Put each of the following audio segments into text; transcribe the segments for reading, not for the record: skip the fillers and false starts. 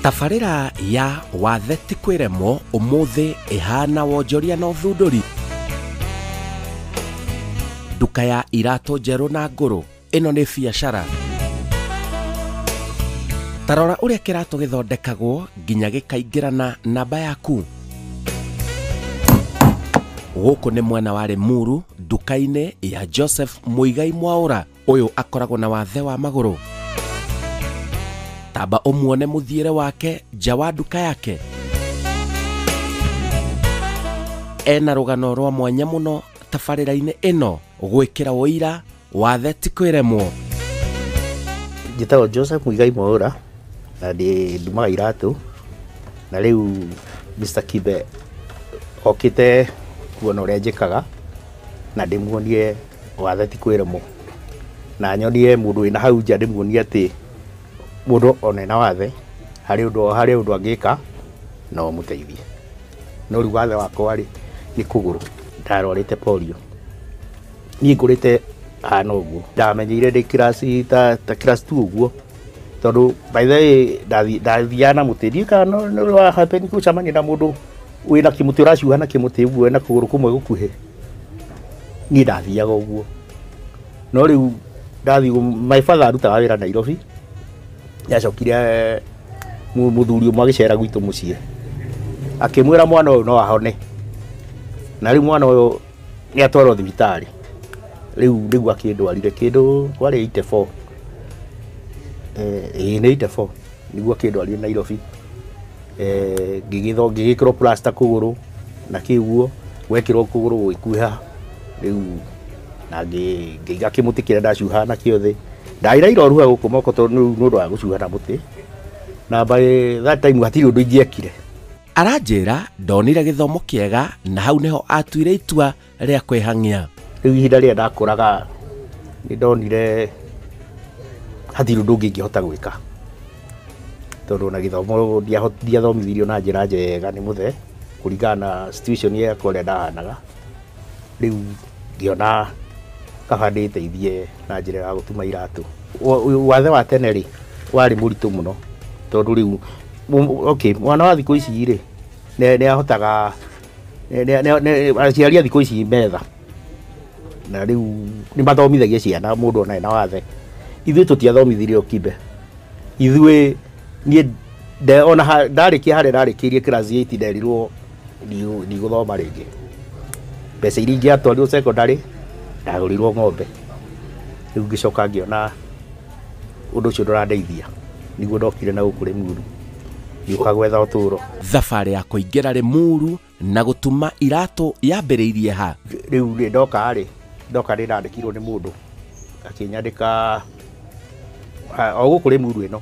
Tabarĩra ya Wathe ti kwĩremwo ũmũthĩ ĩhana wonjoria na ũthundũri. Nduka ya iratũ njerũ na ngũrũ, ĩno nĩ biacara. Tarora ũrĩa kĩratũ gĩthondekagwo nginya gĩkaingĩrana namba yaku. Gũkũ nĩ mwena wa Limuru, nduka-inĩ ya Joseph Muigai Mwaũra. Ũyũ akoragwo na wathe wa magũrũ. Tamba ũmuone mũthiĩre wake nja wa nduka yake. Ena rũgano rwa mwanya mũno tabarĩra-inĩ ĩno gwĩkĩra ũira wathe ti kwĩremwo. Njĩtagwo Joseph Muigai Mwaũra na ndĩ ndumaga iratũ, na rĩu Mr. Kibe okĩte kuona ũrĩa njĩkaga na ndĩmuonie wathe ti kwĩremwo, na nyonie mũndũ wĩna hau nja, ndĩmuonie atĩ mũndũ ona ena wathe harĩ ũndũ angĩka no ũmũteithie. No rĩu wathe wakwa rĩ nĩ kũgũrũ, ndarwarĩte polio. Niĩ ngũrĩte hana ũguo, ndamenyeire ndĩ kĩraci ta class 2 ũguo, tondũ by the way ndathiaga na mũtĩ. Ndiũĩ kana no wa happen gũcemania na mũndũ wĩna kĩmũtĩ, ũracuha na kĩmũtĩ ũguo ena kũgũrũ kũmwe gũkuhĩ. Niĩ ndathiaga ũguo, no rĩu ndathiĩ, my father arutaga wĩra Nairobi. Nĩacokire mũthuri ũmwe agĩcera gwitũ mũciĩ, akĩmwĩra mwana ũyũ no ahone, na rĩu mwana ũyũ nĩ atwarwo thibitarĩ. Rĩu nĩguo akĩndwarire kĩndũ kwarĩ 84, ĩĩ nĩ 84 nĩguo akĩndwarire Nairobi. Ngĩgĩkĩrwo plaster kũgũrũ na kĩguo gwekĩrwo kũgũrũ gũgĩkuha rĩu, na ngĩiga kĩmũtĩ kĩrĩa ndacuhaga nakĩo thĩ. Ndarĩ na iroruha gũkũ moko tondũ nĩ ũndũ wa gũcuha na mũtĩ, na by that time hatirĩ ũndũ ingĩekire. Aranjĩra ndonire gĩthomo kĩega na hau nĩho atuire itua rĩa kwĩhang'ia. Rĩu ihinda rĩrĩa ndakũraga nĩ ndonire hatirĩ ũndũ ũngĩ ingĩhota gwĩka, tondũ ona gĩthomo ndiathomithirio na njĩra njega nĩ mũthee kũringana na situation yakwa ũrĩa ndahanaga. Rĩu ngĩona kaba ndĩteithie na njĩra ya gũtuma iratũ. Wathe wa tene rĩ warĩ mũritũ mũno, tondũ rĩu okay, mwana wa thikũ ici rĩ nĩ ahotaga aciari a thikũ ici metha na rĩu nĩ mathomithagia ciana mũndũ ona ena wathe. Ithuĩ tũtiathomithirio, Kibe. Ithuĩ niĩ ona ndarĩkia harĩa ndarĩkĩirie class 8, nderirwo ndigũthoma rĩngĩ. Mbeca iria ingĩatwarirwo secondary ndagũrĩirwo ng'ombe. Rĩu ngĩcoka ngĩona ũndũ ũcio ndũrandeithia, nĩguo ndokire na gũkũ Limuru ngĩũka gwetha ũtũũro. Thabarĩ ya kũingĩra Limuru na gũtuma iratũ yambĩrĩirie ha? Rĩu rĩ ndoka rĩ, ndoka nĩ ndandĩkirwo nĩ mũndũ akĩnyandĩka o gũkũ Limuru ĩno,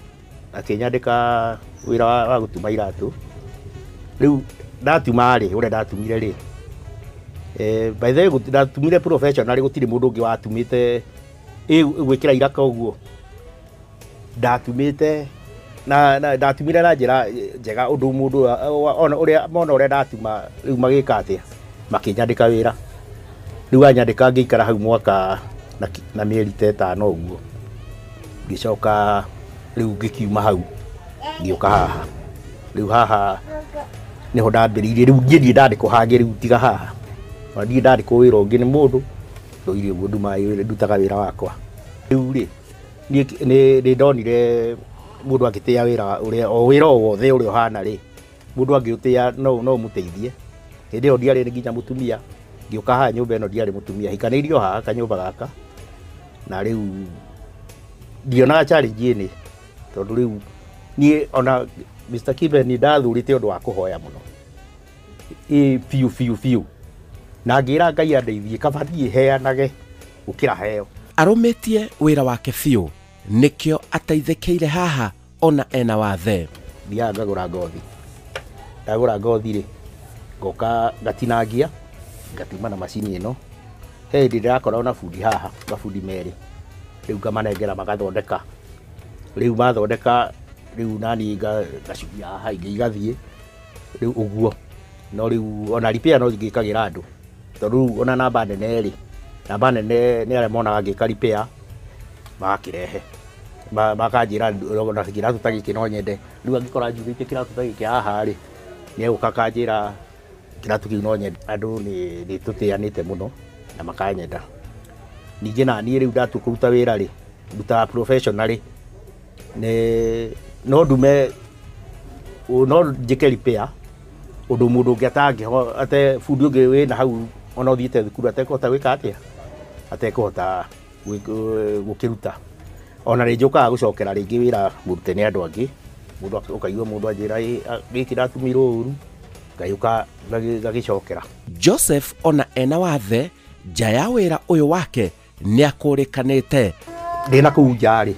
akĩnyandĩka wĩra wa gũtuma iratũ. Rĩu ndatuma rĩ, ũrĩa ndatumire rĩ, by the way ndatumire professional, gũtirĩ mũndũ ũngĩ watumĩte gwĩkĩra iraka ũguo ndatumĩte, na ndatumire na njĩra njega ũndũ mũndũ ona ũrĩa mona ũrĩa ndatuma. Rĩu magĩka atĩa? Makĩnyandĩka wĩra. Rĩu anyandĩka ngĩikara hau mwaka na mĩeri ta 5 ũguo. Ngĩcoka rĩu ngĩkiuma hau ngĩũka haha. Rĩu haha nĩho ndambĩrĩirie. Rĩu niĩ ndirĩ ndandĩkwo hangĩ rĩu tiga haha, ona ndirĩ ndandĩkwo wĩra ũngĩ nĩ mũndũ. Ndũire ũguo ndumaga wĩra, ndutaga wĩra wakwa. Rĩu rĩ niĩ nĩ ndonire mũndũ angĩtĩa wĩra ũrĩa o wĩra o wothe ũrĩa ũhana rĩ, mũndũ angĩũtĩa no ũmũteithie. Hĩndĩ ĩyo ndiarĩ nginya mũtumia. Ngĩũka haha nyũmba ĩno ndiarĩ mũtumia, hikanĩirio haha kanyũmba gaka, na rĩu ndionaga challenge ĩnĩ, tondũ rĩu niĩ ona Mr. Kibe nĩ ndathurĩte ũndũ wa kũhoya mũno, ĩ biũ biũ biũ, na ngĩra Ngai andeithie kaba niĩ heanage gũkĩra heo. Arũmĩtie wĩra wake biũ, nĩkĩo ateithĩkĩire haha ona ena wathe. Thiaga ngagũra ngothi. Ndagũra ngothi rĩ, ngoka ngatinangia, ngatuma na macini ĩno. He hĩndĩ ndĩrakoragwo na bundi haha, mabundi merĩ, rĩu ngamanengera magathondeka. Rĩu mathondeka rĩu naniĩ ngacuria haha, ingĩ igathiĩ rĩu ũguo. No rĩu ona repair no ngĩkagĩra andũ, tondũ rĩu ona namba nene rĩ, namba nene nĩ arĩa monaga ngĩka repair magakĩrehe. Makanjĩra na kĩratũ ta gĩkĩ no nyende. Rĩu angĩkorwo njugĩte kĩratũ ta gĩkĩ haha rĩ, nĩ egũka akanjĩra kĩratũ kĩu no nyende. Andũ nĩ tũtĩanĩte mũno na makanyenda. Ningĩ na niĩ rĩu ndatua kũruta wĩra rĩ, ndutaga professionally, nĩ no ndume no njĩke repair ũndũ mũndũ ũngĩ ate bundi ũngĩ wĩna hau ona ũthiĩte thukuru atekũhota gwĩka atĩa, atekũhota gũkĩruta. Ona rĩ njũkaga gũcokera rĩngĩ wĩra mũrute nĩ andũ angĩ, mũndũ ũkaigua mũndũ anjĩra gĩkĩ ndatumirwo ũru, ngagĩũka ngagĩcokera. Joseph ona ena wathe nja ya wĩra ũyũ wake nĩ akũrĩkanĩte. Ndĩna kũu nja rĩ,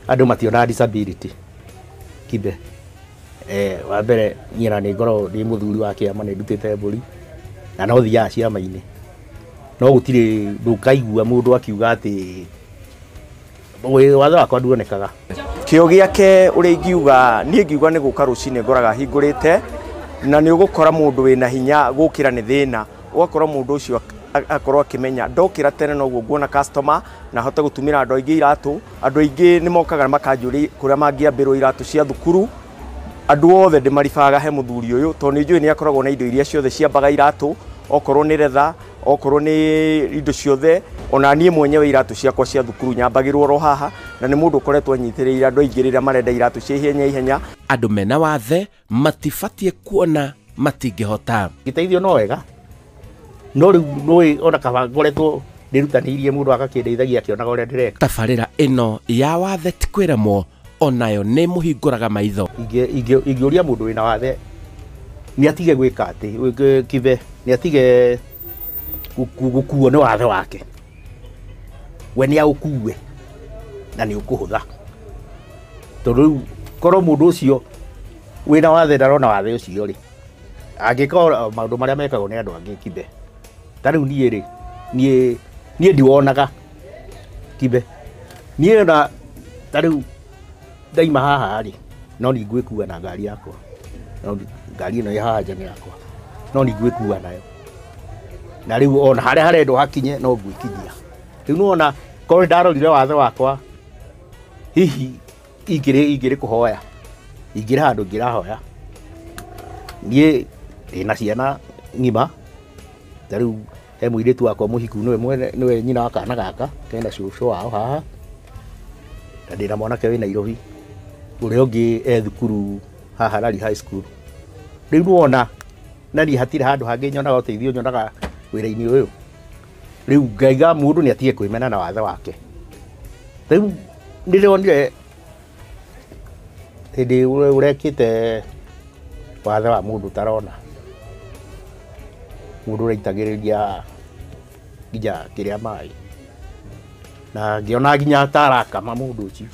andũ mationaga disability Kibe. Wa mbere niĩ na nĩ ngoragwo ndĩ mũthuri wa kĩama, nĩ ndutĩte mbũri na no thiaga ciama-inĩ, no gũtirĩ ndũkaigua mũndũ akiuga atĩ watho wakwa nduonekaga. Kĩo gĩake ũrĩa ingiuga niĩ ngiuga nĩ gũka rũcinĩ ngoraga hingũrĩte, na nĩ ũgũkora mũndũ wĩna hinya gũkĩra nĩ thĩna, ũgakora mũndũ ũcio akorwo akĩmenya ndokĩra tene noguo nguona customer na hote gũtumĩra andũ aingĩ iratũ. Andũ aingĩ nĩ mokaga makanjũria kũrĩa mangĩambĩrwo iratũ cia thukuru. Andũ othe ndĩmaribaga he mũthuri ũyũ tondũ nĩ njũĩ nĩ akoragwo na indo iria ciothe ciambaga iratũ, okorwo nĩ retha, okorwo nĩ indo ciothe. Ona niĩ mwenyewe iratũ ciakwa cia thukuru nyambagĩrwo oro haha, na nĩ mũndũ ũkoretwo anyitĩrĩire andũ aingĩ rĩrĩa marenda iratũ cia ihenya ihenya. Andũ mena wathe matibatiĩ kuona matingĩhota. Gĩteithio no wega, no rĩu nĩũĩ ona kaba ngoretwo ndĩrutanĩirie mũndũ agakĩndeithagia akĩonaga ũrĩa ndĩreka. Tabarĩra ĩno ya wathe ti kwĩremwo, onayo nĩ mũhingũraga maitho. Ingĩũria mũndũ wĩna wathe nĩ atige gwĩka atĩ Kibe, nĩ atige gũkuo nĩ wathe wake. We nĩ aũkue na nĩ ũkũhũtha, tondũ rĩu korwo mũndũ ũcio wĩna wathe ndarona wathe ũcio rĩ, angĩka maũndũ marĩa mekagwo nĩ andũ angĩ Kibe. Ta rĩu niĩ rĩ, niĩ ndiwonaga Kibe. Niĩ ona ta rĩu ndaima haha rĩ, no nĩ ngwĩkua na ngari yakwa, no ngari ĩno ĩ haha nja nĩ yakwa, no nĩ ngwĩkua nayo. Na rĩu ona harĩa harendwo hakinye no ngwĩkinyia. Rĩu nĩwona korwo ndarorire wathe wakwa, hihi ingĩrĩ kũhoya, ingĩrĩ handũ ngĩrahoya. Niĩ ndĩna ciana ng'ima, ta rĩu he mũirĩtu wakwa mũhiku, nĩwe nyina wa kana gaka kena cũcũ wao haha, na ndĩna mwanake wĩ Nairobi, ũrĩa ũngĩ e thukuru haha Lari High School. Rĩu nĩwona na niĩ hatirĩ handũ hangĩ nyonaga ũteithio, nyonaga wĩra-inĩ ũyũ. Rĩu ngaiga mũndũ nĩ atige kwĩmena na wathe wake. Rĩu nĩndĩronire hĩndĩ ũrekĩte wathe wa mũndũ ũtarona, mũndũ ũraitagĩrĩria nginya kĩrĩa maĩ, na ngĩona nginya ta arakama mũndũ ũcio.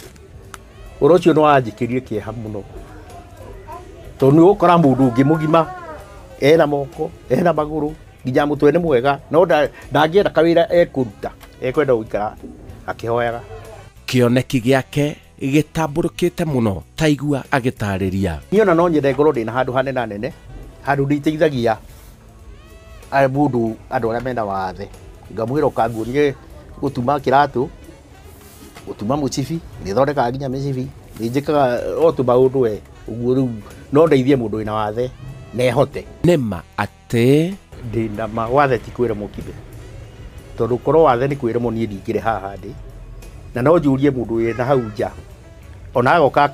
Ũndũ ũcio nĩ wanjĩkĩrire kĩeha mũno, tondũ nĩ ũgũkora mũndũ ũngĩ mũgima ena moko, ena magũrũ, nginya mũtwe nĩ mwega, no ndangĩenda kawĩra ekũruta, ekwenda gũikara akĩhoyaga. Kĩoneki gĩake gĩtambũrũkĩte mũno, taigua agĩtarĩria. Niĩ ona no nyende ngorwo ndĩna handũ hanenanene, handũ ndĩteithagia mũndũ, andũ arĩa mena wathe, ngamwĩra ũkanguonie gũtuma kĩratũ, gũtuma mũcibi, nĩthondekaga nginya mĩcibi, nĩnjĩkaga o tũmaũndũ we ũguo. Rĩu no ndeithie mũndũ wĩna wathe na ehote. Nĩma atĩ ndĩna ma wathe ti kwĩremwo Kibe, tondũ korwo wathe nĩ kwĩremwo niĩ ndingĩrĩ haha ndĩ, na no njũrie mũndũ wĩna hau nja, ona agoka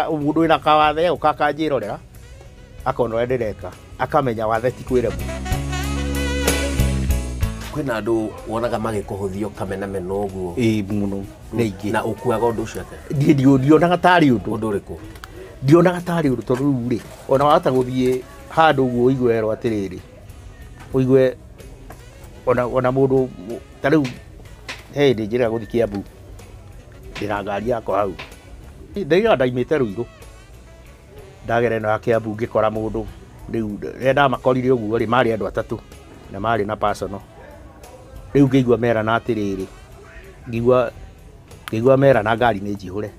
mũndũ wĩna kawathe agoka akanjĩrorera, akona ũrĩa ndĩreka, akamenya wathe ti kwĩremwo. Kwĩna andũ wonaga magĩkũhũthia ũkamenamena ũguo? Ĩĩ mũno, nĩ aingĩ. Na ũkuaga ũndũ ũcio atĩa? Niĩ ndionaga tarĩ ũndũ. Ũndũ ũrĩkũ? Ndionaga tarĩ ũndũ, tondũ rĩu rĩ, ona wahota gũthiĩ handũ ũguo ũigue werwo atĩrĩrĩ, ũigue ona mũndũ ta rĩu he hĩndĩ njĩraga gũthiĩ Kiambu, ndĩna ngari yakwa hau, ndaigua ndaimĩte Ruiru, ndagera ĩno ya Kiambu ngĩkora mũndũ rĩu rĩrĩa ndamakorire ũguo rĩ, marĩ andũ atatũ na marĩ na personal. Rĩu ngĩigua merana atĩrĩrĩ, ngĩigua merana ngari nĩ njihũre,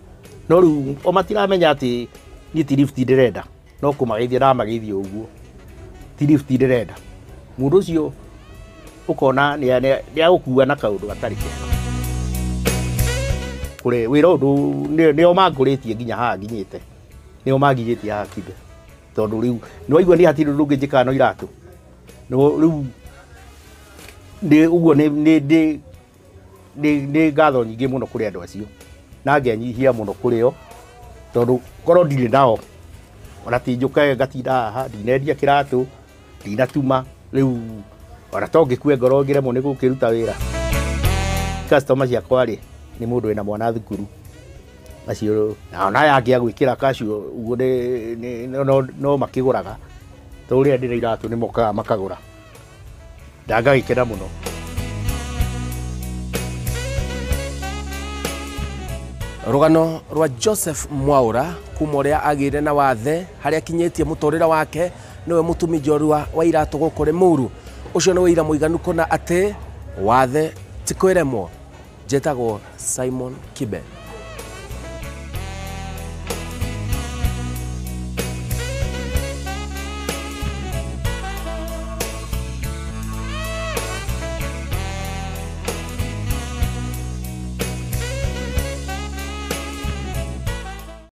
no rĩu o matiramenya atĩ niĩ ti lift ndĩrenda, no kũmageithia ndamageithia ũguo, ti lift ndĩrenda. Mũndũ ũcio ũkona nĩ agũkua na kaũndũ gatarĩ kega. Kũrĩ wĩra ũyũ nĩo mangũrĩtie nginya haha nginyĩte, nĩo manginyĩtie haha Kibe, tondũ rĩu nĩ waigua niĩ hatirĩ ũndũ ũngĩ njĩkaga no iratũ. Rĩu nĩ ũguo nĩ ngatho nyingĩ mũno kũrĩ andũ acio, na ngenyihia mũno kũrĩ o, tondũ korwo ndirĩ nao ona ti njũkage ngatinda haha, ndinendia kĩratũ, ndinatuma, rĩu ona to ngĩkue ngoro ngĩremwo nĩ gũkĩruta wĩra. Customer ciakwa rĩ, nĩ mũndũ wĩna mwana thukuru, acio na ona aya angĩ a gwĩkĩra kacio ũguo no makĩgũraga, tondũ rĩrĩa ndĩna iratũ nĩ mokaga makagũra, na ngagĩkena mũno. Rũgano rwa Joseph Mwaura kuma ũrĩa agĩire na wathe harĩa akinyĩtie mũtũrĩre wake, nĩwe mũtumi njorua wa iratũ gũkũ Limuru. Ũcio nĩ wĩira mũiganu kũna atĩ wathe ti kwĩremwo. Njĩtagwo Simon Kibe.